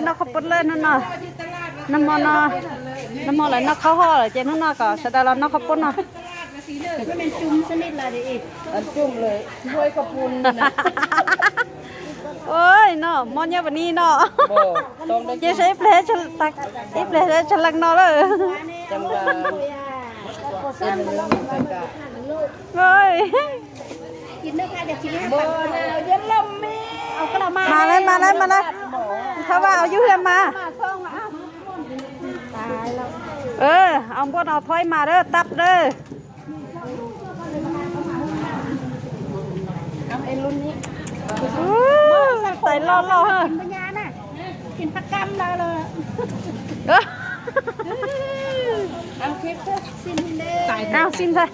ເອົາເຂົ້າປຸ້ນເລີຍນັ້ນເນາະ ນ້ຳມັນເນາະ ນ້ຳມັນແລ້ວເນາະ ເຂົ້າຫໍ່ແລ້ວເຈ້ ນັ້ນເນາະ ກໍສະດາລາວເນາະ ເຂົ້າປຸ້ນເນາະ ມັນແມ່ນຈຸ່ມຊະນິດລະເດ ອັນຈຸ່ມເລີຍ ດ້ວຍເຂົ້າປຸ້ນນີ້ນະ. ໂອ້ຍເນາະ ໝໍ້ເຍາະປານນີ້ເນາະ ບໍ່ ຕ້ອງໄດ້ ເຈ ໃສ່ເອຟແລຊະ ຕັກເອຟແລຊະລັກເນາະເດີ ຈັ່ງວ່າ ເປັນໜຶ່ງ ໂອ້ຍ ກິນເດີຄ່ະ ຢາກກິນ ບໍ່ນາວ ຢ່າລົມແມ່ ເອົາກະລະມາ ມາເລີຍ ມາເລີຍ ມາເລີຍ ເຂົາວ່າເອົາຢູ່ເຮືອນມາ ຕາຍແລ້ວ ເອີ ເອົາບົດເອົາຖອຍມາເດີ ຕັບເດີ ເອົາໄອ້ລຸ້ນນີ້ ໂອ້ຍ ໃສ່ຫຼໍ່ໆ ເຮີ້ຍ ກິນບັນຍານະ ກິນປາກກຳລາວເລີຍ ເອີ ເອົາຄລິບເດີ ຊິມເດີ ເອົາຊິມຊະ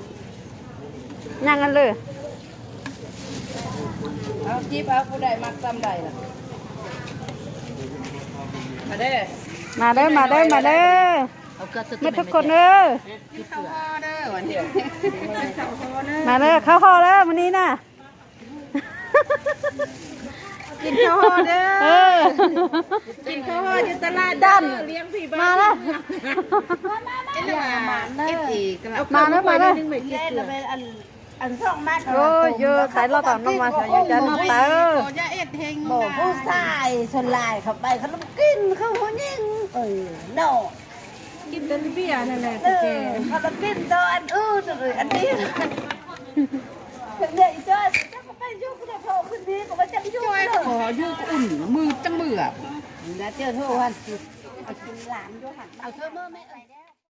ຍັງອັນເລີຍ ເອົາ ຈິບເອົາ ຜູ້ໃດມັກສ່ຳໃດລະ ມາເດີ ມາເດີ ມາເດີ ມາເດີ ເອົາເກືອ ໝົດທຸກຄົນເດີ ກິນເຂົ້າຫໍ່ເດີ ມາເດີ ເຂົ້າຫໍ່ເດີ ມື້ນີ້ນະ ກິນເຂົ້າຫໍ່ເດີ ເອີ ກິນເຂົ້າຫໍ່ຢູ່ຕະຫຼາດເດີ ລ້ຽງຜີບ້ານ ມາແລ້ວ ມາ ມາ ມາ ເອັຟຊີ ມາເດີ ມາເດີ ອັນສອງມັດ ໂອ້ຍ ເຢີ ຕາຍແລ້ວ ຕາມນ້ອງມາ ຢ່າເຮັດແຮງ ບໍ່ ຜູ້ຊາຍສ່ວນຫຼາຍເຂົ້າໄປ ເຂົາລະກິນ ເຂົາຜູ້ຍິງ ເອີ ເນາະ ກິນແຕ່ເບຍນັ້ນແຫຼະ ເອີ ເຂົາລະກິນແຕ່ອັນອື່ນ ເອີ ອັນນີ້ ເອີ ອີຈ້ອຍ ຈັກໄປຢູ່ກັບພໍ່ຄືນນີ້ ກໍວ່າຈັກຢູ່ ຈ້ອຍ ຂໍຢູ່ກັບອຸ່ນ ມືຈັກເບື່ອ ແລ້ວເຈີໂທຫັ້ນ ເອົາກິນຫຼານຢູ່ຫັ້ນ ເອົາເທີເມີແມ່ເອີຍ.